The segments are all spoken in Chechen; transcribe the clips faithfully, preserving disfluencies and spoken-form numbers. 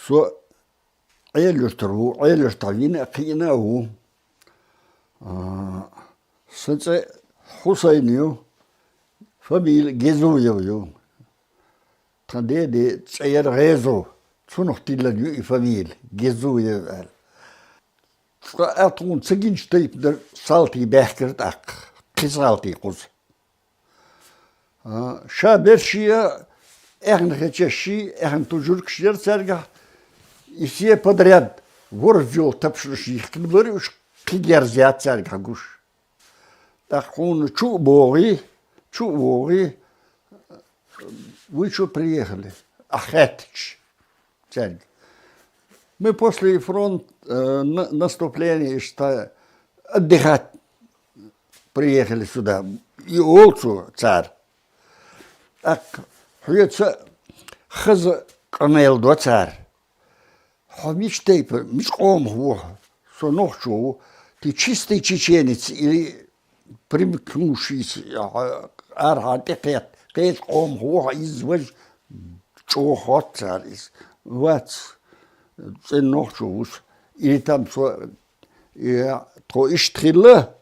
Со Ӏелюртара ву, Ӏелюртахь вина а, кхиъна а ву. А, сан цӀе Хьусайн ю, фамилия Гезуев ю. Тхан деда цӀе яра ГӀезов, цунах тиллина ю и фамилия, Гезуев аьлла. Цкъа а тхуна ца гинчу тайпанара салтий баьхкира тӀаккха, кхин салтий кхуза. А, ша берш а, эхна хечеш а, эхна тужургаш яра цаьргахь, и все подряд ворхӀ йолу тапшанаш йихкина бара уьш, кхин герз яц цаьргахь гуш. ТӀаккха хьуна чу а богӀий, чу а вогӀий, вы чё приехали? Ахь хаьттича цаьрга. Мы после фронт, э, на-, наступления, иштта, отдыхать приехали сюда. И олу цо цара. ТӀаккха хьоьца хаза къамел до цара. Хьо мича тайпа, мича къомах ву хьо? Со нохчо ву. Ты чистый чеченец или примкнувшийся, арахьа тӀекхетта, кхечу къомах ву хьо, иза важа чӀогӀа хотту цара иза. Вац, цӀена нохчо ву со. Или там со, э, тхо иштта хилла,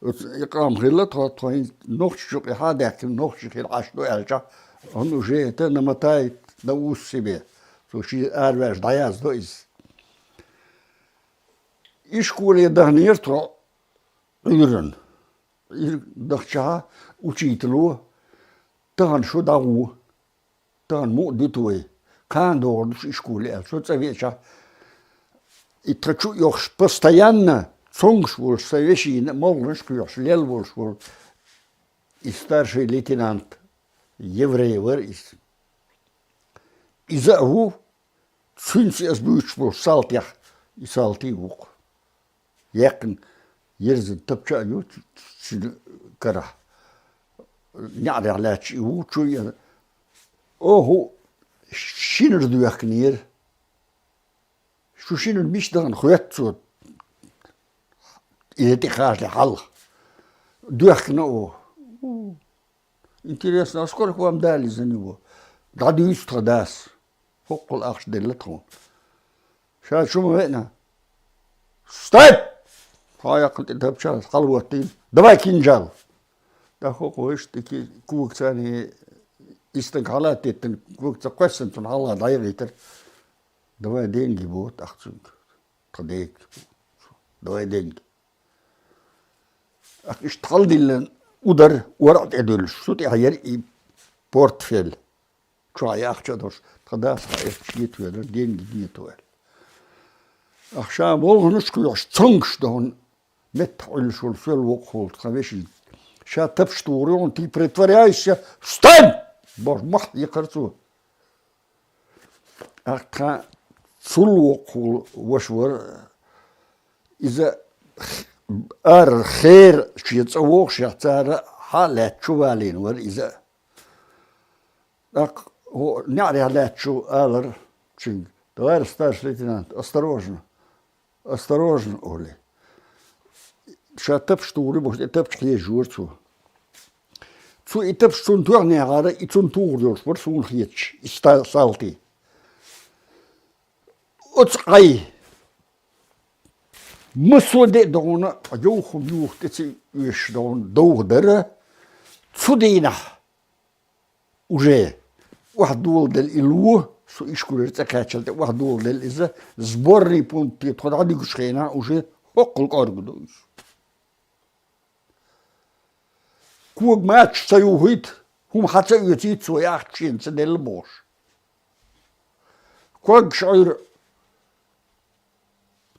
оцу и къам хилла тхо, тхо хӀинца нохчашна юкъахь а даьхкина, нохчий хила Ӏаш ду аьлча, он уже это намотает на ус себе. Цо шен араваьлча дӀаяздо иза. Ишколе даханера тхо Ӏуьйранна. Ӏуьйра дахчахьа учитело: «Тахана шу дӀагӀо, тахана мукъа дуьту вай, кхана догӀур ду шу ишколе», — аьлла. Со цӀа веача, и тхан чу а йохуш, постоянно цомгуш волуш, сан вешина а молханаш кхоьхьуш лелла волуш волу и старший лейтенант, еврей вара иза. Иза а ву, цуьнца аса буьйцуш болу салтех и салтий ву-кх. Яьккхина ерзина тапча а ю цуьнан карахь. НеӀарехь лаьтташ и ву, чу а яна. Оха шинара доьхкинера. Шу шинара мича дахана хоьтту цо, иза тӀекхачале хьалха. Доьхкина оха. Интересно, а сколько вам дали за него? ДӀадуьйцу тхан дас. ХӀоккхул ахча делла тхуна. Ша чу ма веана. Стоп! Хьо яьккхина тӀе тапча, хьалавоттийна. Давай кинжал! ТӀаккха хӀокхо иштта ки-, когца и стаг хьалатеттина, когца кхоьссина цунна хьалха дӀайигийтира. Давай деньги боху тӀаккха цуьнга. Тхан дега. Давай деньги. Ахь иштта хьаладиллина удар, ора а тӀедуьллуш, цу тӀехь яра и портфель. Чохь и ахча а долуш, тхан дас хьан эцча гетавелира, деньги нету аьлла. Ахь ша молханаш кхоьхьуш, цомгуш дохуна, меттахь Ӏуьллуш волу соьл воккхахула тхан вешин. Ша тапаш тухур ю хьуна, ты притворяешься, встань! Бохуш, мохь йикхира цо. Ахь тхан цул воккхахула ваша вара, иза ара хера шен цӀа вогӀушехь, цара хьа а лаьцна чу валийна вара иза. ТӀаккха хӀо неӀарехь лаьцна чу алара цуьнга: «Товарищ старший лейтенант, осторожно! Осторожно!» — олий. Ша тапаш тухур ю бохуш, тӀе тапча хьежора цо. Цо и тапаш цунна тоьхнехьара, и цунна тухур йолуш бара суна хеташ, и ста-, салтий. Оцу къай массо а де а дохуна, йовха-юха тӀе ца оьшуш дохуна, довха дара. Цу дийнахь уже охьадоладелла и ло, со ишколера цӀе кхаьччалла тӀе охьадоладелла иза, сборный пункте тхо дӀадуьгучу хенахь уже хӀоккхул кӀорга ду иза. Кога мачаш ца юхийта, хӀума хьа ца оьцийта, цо яхча шена ца делла бохуш. Когаш Ӏуьйра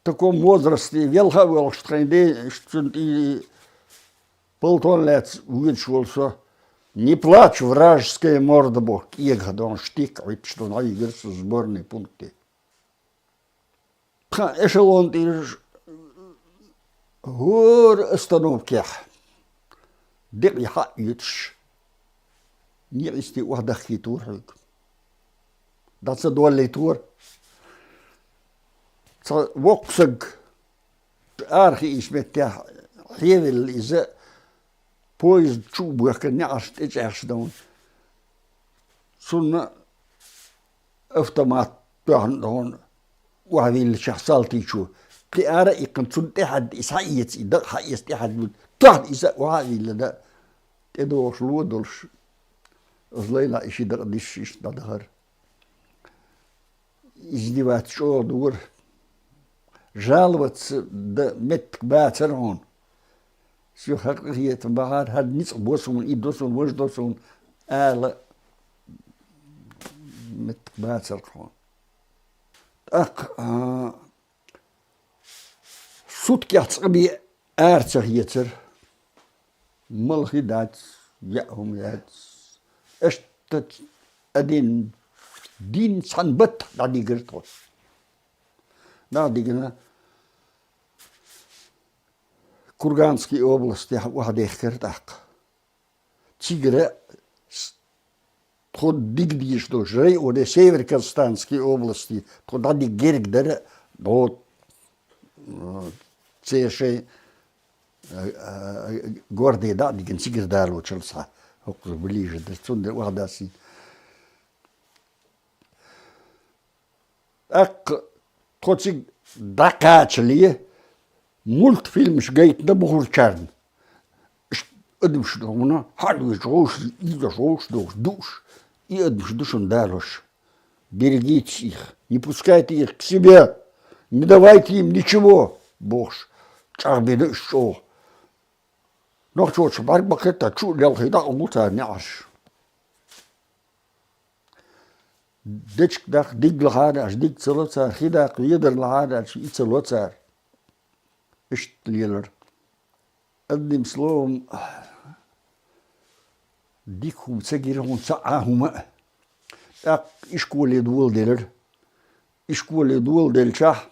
таком возрасте велха а воьлхуш тхайн ден, цуьнан тӀе полтон лаьцна воьдуш волу со: «Не плачь, вражеская морда», — боху, кӀегахь дохуш, штик Ӏуьттуш дохуна, Ӏийгира со сборный пункте. Тхан эшелон тӀера хӀора остановкехь декъий хьаъ йиташ, некъисте охьадахкийтора хьоьга. ДӀа ца доллийтора. Цхьа воккха саг арахиъначу меттехь хьевелла иза, поезд чу а бохкина, неӀарш тӀечӀаьхьаш довна. Цунна автомат тоьхна догӀун охьавиллачехь салтичо. Кхин ара а иккхина, цунна тӀехьа и схьаэца, и дакъа схьаэца тӀехьа луьйта. Тоьхна иза а охьа а виллина, тӀедогӀуш ло долуш, оцу лайнахь и ши дакъа дисса иштта дӀадахара. Издеваться чӀогӀа дора. Жаловаться дан меттиг бацара хьуна. Соьга хӀара къинхетам бахьара, хӀара ницкъ бо суна, и до суна, важа до суна ала меттиг бацара хьуна. ТӀаккха, а, суткех цкъа бен ара ца хецара, мала хи дац, яа хӀума яц. Иштта а дин, дин цхьана баттахь дӀадигира тхо. ДӀадигина, Курганский областехь охьадехкира тӀаккха. Цигара с-, тхо дигдийш долуш районе Северо-Казахстанский области тхо дӀадига герга дара, дӀо, э, церан шайн, э, э, горде дӀа а дигина, цигара далочул схьа, хӀокхуза ближе дара, цундела охьадасийна. ТӀаккха тхо цига дӀакхачале, мультфильмаш гайтина бухарчарна. Адамаш ду хьуна, хьан везаш вовш, изаш вовш, догӀуш, дууш. И адамаш ду шуна далош. Берегитесь их, не пускайте их к себе, не давайте им ничего, бохуш, чӀагӀбина уьш чӀогӀа. Нохчочух бӀаьрг бакхетта чу а лелхий дӀакъовла цара неӀарш. Дечиг даккха диг лахьара аьлча, диг ца ло цара, хи даккха ведар лахьара аьлча, и ца ло цара. Иштта лелара. Одним словом, дика хӀума ца гира хьуна цхьа а хӀума а. ТӀаккха ишколе доладелира. Ишколе доладелчахь,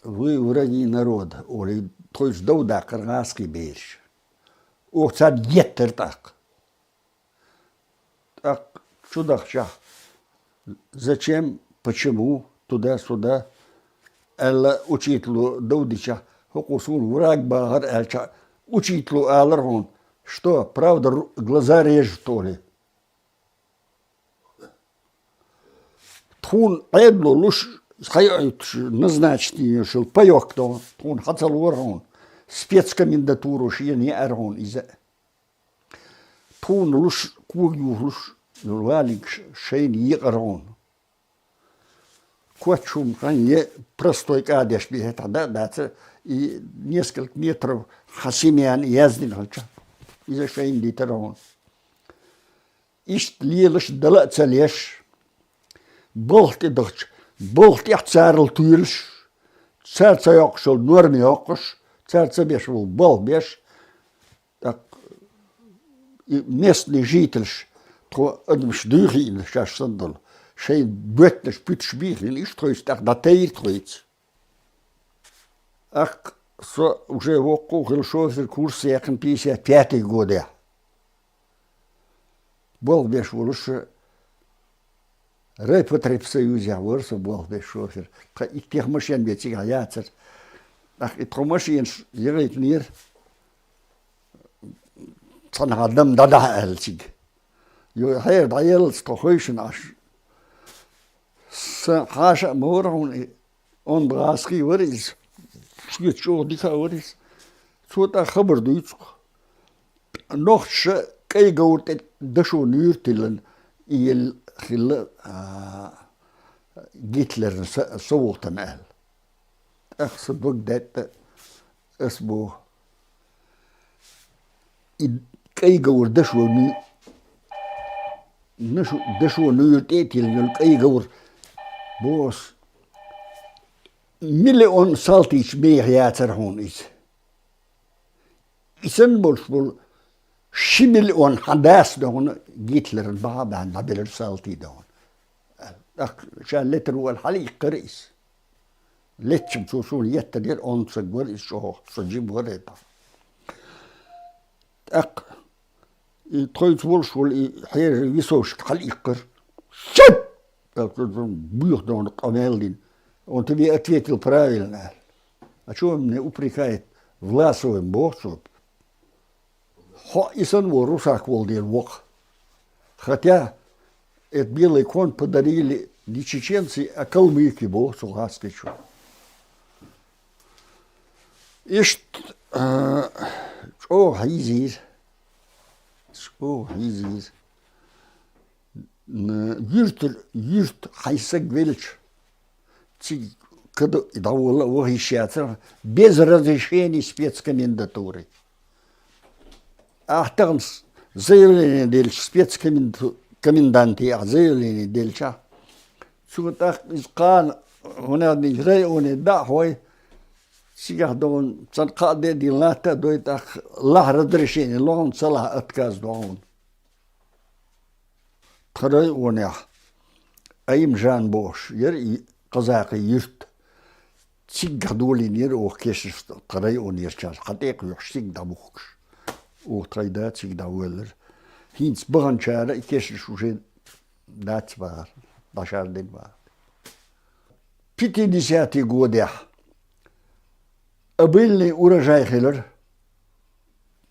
«Вы враги народа», олий, тхоьца дов даккхара гӀазкхий бераш. Оха царна еттара тӀаккха. ТӀаккха чу дахчахь, «Зачем? Почему? Туда-сюда», аьлла, учитело дов дичахь, «ХӀокхо суна враг бахара», аьлча, учитело алара хьуна: «Что, правда, ру-, глаза режет, олий?» Тхуна Ӏедало луш, схьайоуьйтуш, назначить йинчул паёк доху, тхуна хьан ца лора хьуна, спецкомендатуро шена яара хьуна иза. Тхуна луш, кога юхалуш, валингаш шайна екъара хьуна. Коч хӀума хан е простой кӀадеш бен хӀетахь да а даца, и несколько метров хьан семьяна яздина хилча, иза шайна дитара хьуна. Иштта лелаш дала а ца леш, балха тӀе дахча, балха тӀехь царал туьйлаш, цара ца йоккхуш йолу норма йоккхуш, цара ца беш волу балха беш, тӀаккха и местный жительш, тхо адамаш дуьйхиъна шаьш санна долу, шайн боьттанаш пуьташ бийхина, иштта тхоьца тӀаккха дӀатайра тхоьца. ТӀаккха со уже воккха а хилла шофер курс яьккхина пятьдесят пятый годехь. Балха беш волуш, райпотребсоюзехь вара со балха беш шофер. Тхан иттех машен бен цигахь яцара. ТӀаккха и тхо машенаш яхийтинера, цхьанхьа дам дӀадахьа аьлла цига. Йо, хьера дӀаеллалц тхо хойшина Ӏаш. Сан хьаша а ма вара хьуна и, онда гӀазкхий вара иза. Шуьца чӀогӀа дика а вара иза. Цо тӀаккха хабар дуьйцу-кх. Нохчаша кӀайн говра тӀе дашо нуьйр тиллина, и елла хилла, а, Гитлерна са-, совгӀатана аьлла. ТӀаккха сан дог даьтта, ас боху. И кӀайн говр дашо нуьй-, нашу-, дашо нуьйр тӀе а тиллина йолу кӀайн говр, боху ас, миллион салтича меха яцара хьуна иза. И санна болуш болу ши миллион хьан дас дохуна Гитлерна бахьа а баьхьна дӀабелира салти дохуна. ТӀаккха ша летар вала хьалаиккхира иза. Леттача цо суна еттанера, онда саг вара иза чӀогӀа, со жима вара тӀаккха. ТӀаккха и тхоьца волуш волу и хьерара висовщик хьалаиккхира. Шап! Буьйху дохуна къамел дина. Он тебе ответил правильно, аьлла. А чё он мне упрекает Власовым, боху цо. Хьо и санна вон русак волу дела воккха. Хотя Это белый кон подарили не чеченцы, а калмыки, бо цу хаскичу. Иштта, а, чӀогӀа хьийзийра. ЧӀогӀа хьийзийра. Н-, юьртар-, юьрта хьайн саг велча, цига када дӀаволла а ваха йиш яцар, без разрешения спецкомендатуры. Ахьа тахан с-, заявление делча, спецкоменд-, коменданте ахьа заявление делча, цо тӀаккха иза кхана, хӀунда аьлча районе дӀа а хьой, цигахь догӀун царна кхаа де а дийла, латта а дой, тӀаккха лахь разрешение лохьун, ца лахь отказ дохьун. Тха районехь Аимжан бохуш яра и Къазакъи юьрт. Циггахь долийнера оха кешнаш тха районерчара, хьан тӀекхоьхьуш цига дӀабухкуш. Оха тхайн да цига дӀавоьллира. ХӀинца баханчара и кешнаш уже дац бахара, дӀашардина бахара. Пятидесятый годехь обильный урожай хилира.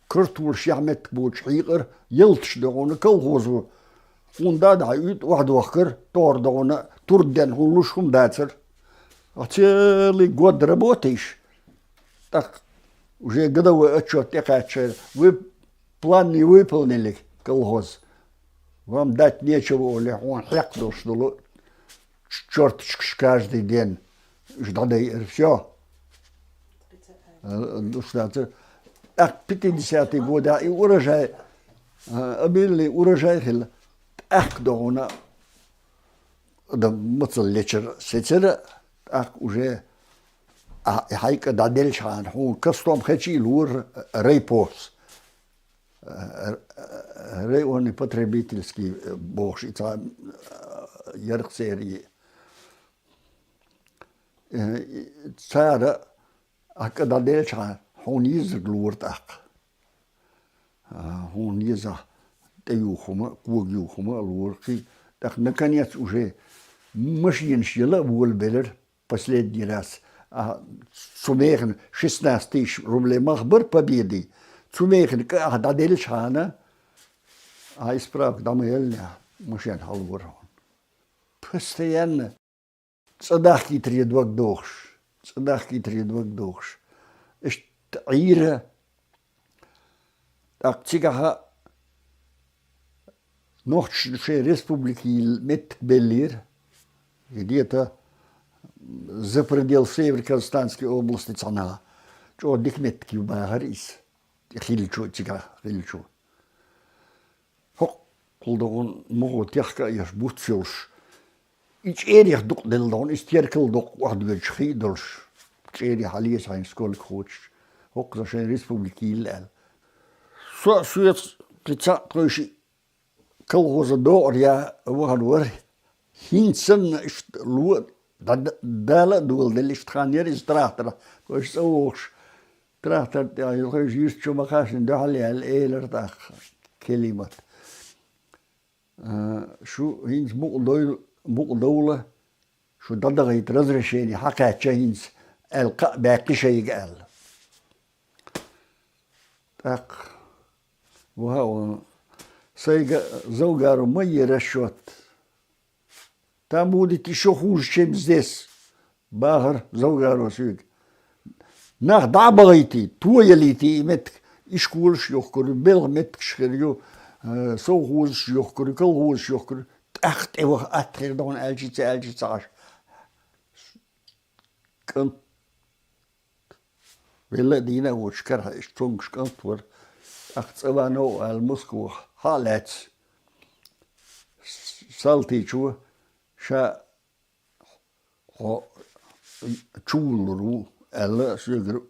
Картолаш яхь меттиг боцуш хьийкъара, ялташ догӀуна колхозо. Хьуна да дӀа уьйтӀа охьадохкара, тӀора догӀуна турден хьуна луш хӀума дацара. А целый год работаеш, тӀаккха уже годовой отчет тӀекхаьчча, вы план не выполнили, колхоз. Вам дать нечего, олий, хьуна хьекх долуш долу ч-, чёрточкаш каждый день. Уьш дӀадайира, всё. Э, душ дацара. ТӀаккха пятидесятый года и урожай, э, обильный урожай хилла. ТӀаккха догӀуна, да, мацалла лечара сецара, тӀаккха уже, а, хьайга дӀаделчхьана, хьуна кастом хечий лора райпос. Э, э, районный потребительский, э, бохуш, и цхьа, э, ярх церий. Э, и цара, ахь кӀа дӀаделчхьана, хьуна йиззарг лора тӀаккха. А, хьуна еза тӀе юхума, кога юхума а лора. Кхин, тӀаккха, наконец, уже машинаш яла а волабелира. Последний раз, а, цу механа шестнадцать тысяч рублей мах бара Победы. Цу механа кӀа ахь дӀаделчхьана, а, и справка дӀа ма еллинехь, машен хьалора хьуна. Постоянно цӀа дахкийтаре дог дохуш, цӀа дахкийтаре дог дохуш. Иштта Ӏийра, тӀаккха цигахьа нохчашна шайн республика йилла меттиг беллера, где-то за предел Северо-Казахстанской области цхьанхьа. ЧӀогӀа дика меттиг ю бахара иза, хилчо, цигахь хилчо. ХӀокхул догӀун муха техка а еш буц йолуш, и чӀерех дукъ делла догӀун, иза теркал доккху охьадоьдуш хи а долуш, чӀере хьалъеза хьайна сколько хочешь, хӀокхуза шайн республика йилла аьлла. Со а соьца кхин цхьаъ тхойши колхоза докъар я вахана вара. ХӀинца санна иштта ло а, да-, да-, дала а доладелла иштта хан яра иза трактор, тхойша цӀа вогӀуш. Трактор тӀехь юххе жиртачо ма-кхашна дуьхьал яьлла, элира тӀаккха Келимат. А, шу хӀинца мукъа дойла, мукъа довла, шу дӀадахийта разрешение хьакхаьчча хӀинца, аьлла, кхаъ баьккхи шайга аьлла. ТӀаккха, ваха а ван, сайга Завгаро ма е расчет. Там будет ещё хуже, чем здесь, бахара Завгаро соьга. Нах дӀа а бахийтий, тоялийтий и меттиг, ишколаш а йохкур ю, белхан меттигаш хир ю, э, совхозаш а йохкур ю, колхозаш а йохкур ю, тӀаккха тӀе ваха атта хир ду хьуна аьлчи ца аьлчи ца Ӏаш. КӀант велла а дийна а воцуш карахь иштта цуьнгаш кӀант вара. ТӀаккха цӀа ван новкъа аьлла Москвахь хьа а лаьцна, салтичо ша хьо чувуллур ву аьлла соьгара.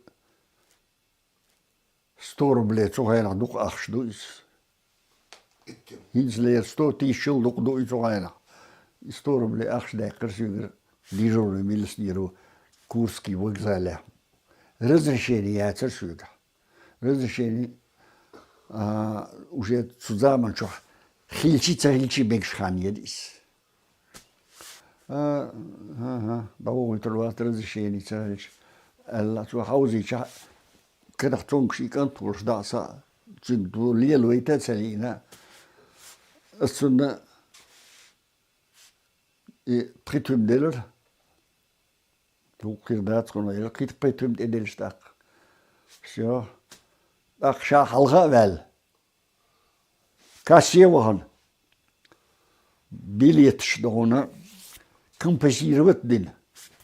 Сто рублей цу хенахь дукха ахча ду иза. ХӀинцалера сто тысячал дукха ду и цу хенахь. И сто рублей ахча даьккхира соьгара дежурный милиционеро Курский вокзалехь. Разрешение яцара соьгахь. Разрешение, а, уже цу заманчохь хилчи ца хилчи мегаш хан яра иза. А, ага, дӀавохуьйтур вац разрешение ца хилча, аьлла, цо хьовзийча, карахь цуьнгаш и кӀант волуш дӀа а са, цуьнга ду лелавайта а ца лиъна. Ас цунна И пхи туьма делира. Дукха хир дац хьуна, ира кхин пхи туьма тӀеделча тӀаккха. Всё. ТӀаккха ша хьалха а ваьлла. Кассе а вахана. Билеташ дохуна компенсировать дина.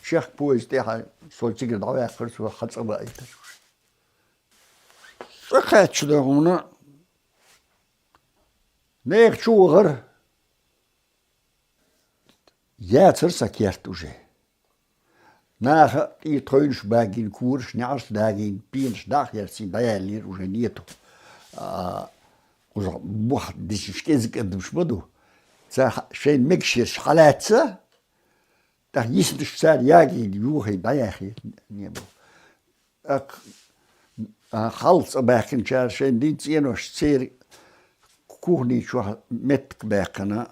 Чехка поезд тӀехьа со цигара дӀаваьккхира, со хьацӀа баийтар. ЦӀа кхаьчча дохуна. Нехан чу вахара. Яцара сан керт уже. Наха тӀе тхойнаш багийна, кораш, неӀарш дагийна, пенаш дӀа а херцийна, дӀаяьллера уже нету. А, уза бух дисиш кӀезиг адамаш ма ду. Ца ха-, шайн мегаш ерш хьалаьца, тӀаккха йиснаш цара ягийна, юхайна, дӀаяхийна небо. ТӀаккха, а, хьалха цӀа баьхкинчара шайн дин цӀенош церан кухни чохь меттиг баьккхина.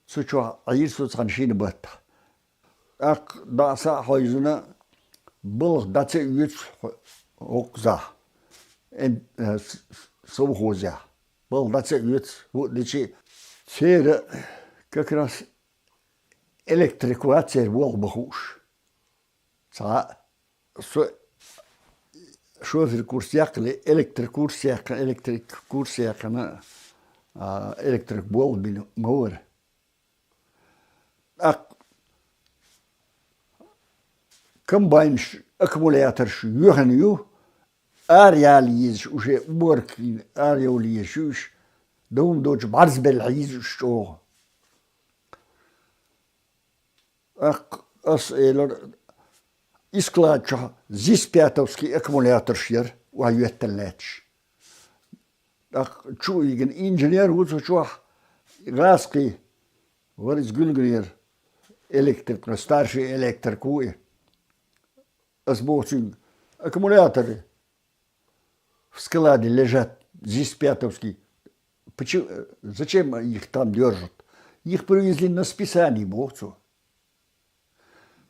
Цу чохь Ӏийра со цхьана шина баттахь. ТӀаккха дӀа а са а хьойзина, балха дӀа ца оьцу хӀокхузахь, эн-, э, с-, с-, совхозехь. Балха дӀа ца оьцу, хӀуъа дичи, церан как раз электрик вац церан болх бан хууш. Цхьа а со шофер курс яьккхале, электрик курс яьккхина, электрик курс яьккхина, а, электрик болх бина ма вара. ТӀаккха комбайнаш, аккумуляторш юьхина ю, ара яла езаш, уже уборка йина, ара йовла езаш ю уьш, дан хӀума доцуш бӀарзбелла хьийза уьш чӀогӀа. ТӀаккха ас элира, и склад чохь зис пятовский аккумуляторш яра, охьайоьттина лаьтташ. ТӀаккха чу а йигина инженер ву цу чохь, гӀазкхий, вара иза гуьлганера электрик, старший электрик ву и. Ас боху цуьнга, аккумуляторы в складе лежат, зис пятовский. Почему, э, зачем их там держат? Их привезли на списание, боху цо.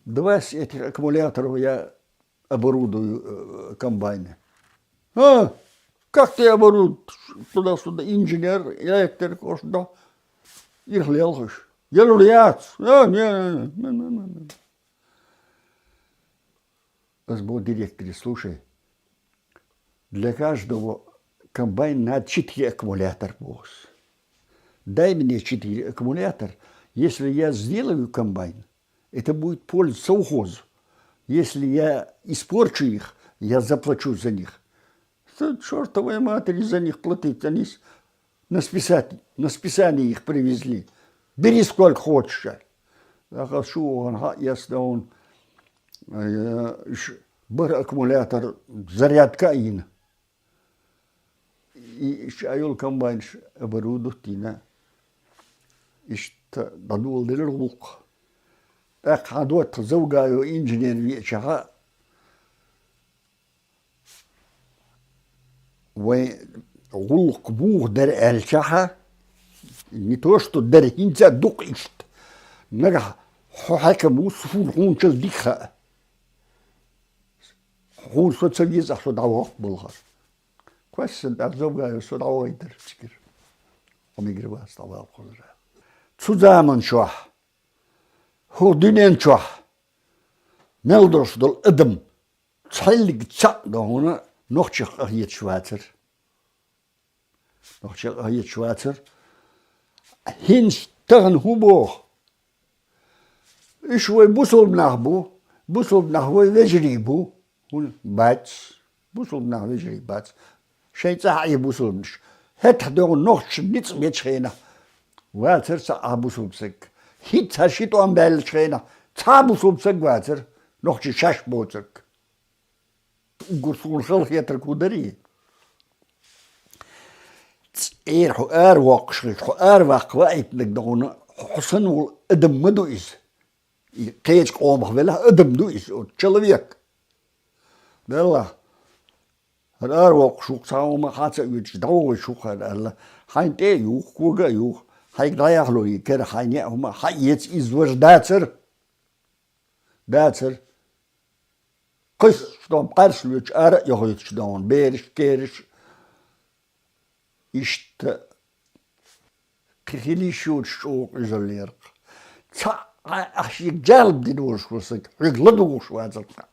Два с этих аккумуляторов я оборудую, э, комбайны. А, как ты оборудуешь? Туда-сюда инженер, электрик, уж да. Их лелхаш. Я говорю, яц. А, не, не, не, не, не, не. Ас боху директоре: «Слушай, для каждого комбайна надо четыре аккумулятора», боху. «Дай мне четыре аккумулятора. Если я сделаю комбайн, это будет польза совхозу. Если я испорчу их, я заплачу за них». Что, чёртовой матери, за них платить? Они с-, на списать, на списание их привезли. Бери сколько хочешь. ТӀаккха шу вахана хьаэцна хьуна, э, ш-, бара аккумулятор зарядка а йина. И ша йолу комбайнаш оборудовать йина. Иштта дӀадоладелира гӀуллакх. ТӀаккха хьан доттагӀа Завгаев инженер веачахьа, вайн гӀуллакх муха дара аьлчахьа, не то что дара, хӀинца а ду-кх иштта. Нагахь хьо хьаькам ву, суна хьуначул дика хаьа. Хьуна со ца везахь, со дӀавоху балхара. Кхоьссина тӀаккха Завгаев со дӀавахийтира цигара. Хьо мегар вац дӀавала кхузара. Цу заман чохь, хӀокху дуьнен чохь мел долуш долу адам цхьаьллиг цхьаъ дан хьуна нохчех къахеташ вацара. Нохчех къахеташ вацара. ХӀинца тахана хӀун боху? Уьш вай бусулба нах бу, бусулба нах вай вежарий бу. ХӀунда бац? Бусулба нах вежарий бац. Шайн цӀахь Ӏе бусулбанаш. ХӀетахь догӀу нохчашна ницкъ бечу хенахь вацара цхьа а бусулба саг. ХӀинца цхьа ши тӀом баьллачу хенахь цхьа а бусулба саг вацара, нохчий шаьш боцург. Уггар суна халахетарг хӀун дарий? ЦӀера хьо ара воккхуш хилча, хьо ара ваккха ваийтинарг дан хьуна, хьо санна волу адам ма ду иза. И кхечу къомах велахь, адам ду иза, оцу человек. Делахь, хӀара ара воккхуш ву-кх цхьа хӀума, хьан ца оьцуш, дӀавогӀуш ву-кх хӀара аьлла, хьайна тӀе а юху, кога а юху, хьайга дӀаяхьало и кара, хьайна яа хӀума, хьаэца иза важа дацара. Дацара. Кхуьссуш дон пхьарш лоьцуш, ара а йохуьйтуш дон, бераш, кераш. Иштта кхин хила йиш йоцуш чӀогӀа къуьжаллера-кх. Ца, а, а шийга жалоба дина волаш вола саг хьоьга ладувгӀаш вацар тха.